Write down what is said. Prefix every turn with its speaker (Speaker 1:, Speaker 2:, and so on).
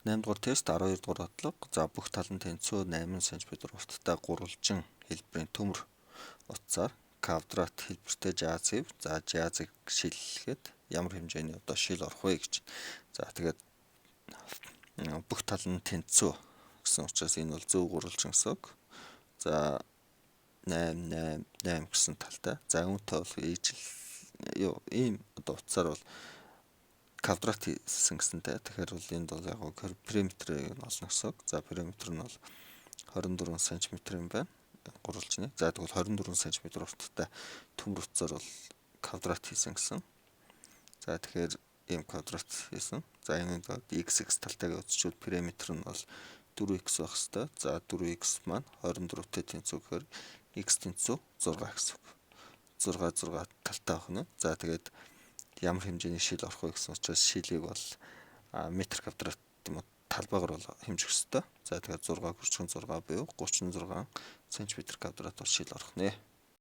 Speaker 1: 8 дугаар тест 12 дугаар бодлого. За, бүх тал нь тэнцүү 8 см урттай гурвалжин хэлбэрийн төмөр утсаар квадрат хэлбэртэй жазив. За, жазыг шиллэхэд ямар хэмжээний одоо шил орох вэ гэж. За, тэгээд бүх тал нь тэнцүү гэсэн учраас энэ бол зөв гурвалжин гэсэн үг. За, 8 8 8 гэсэн талтай. За, үүнтэй бол ижил юу ийм одоо утсаар бол квадрат хийсэн гэсэнтэй. Тэгэхээр бол энд бол яг периметрийг нь олно гэсэн үг. За, периметр нь бол 24 см юм байна. Гурвалжны. За, тэгвэл 24 см урттай төмөр утсаар бол квадрат хийсэн гэсэн. За, тэгэхээр ийм квадрат хийсэн. За, энэ x x талтайг үзчихвэл периметр нь бол 4x байх хэвээр. За, 4x маань 24-тэй тэнцүү гэхээр x тэнцүү 6 гэсэн үг. 6 6 талтай байх нь. За, тэгээд ямар хэмжээний шил орох вэ гэсэн учраас шилийг бол метр квадрат юм уу, талбайгаар бол хэмжих ёстой. За, тэгээд 6 гөрчгөн 6 буюу 36 см квадрат бол шил орох нэ.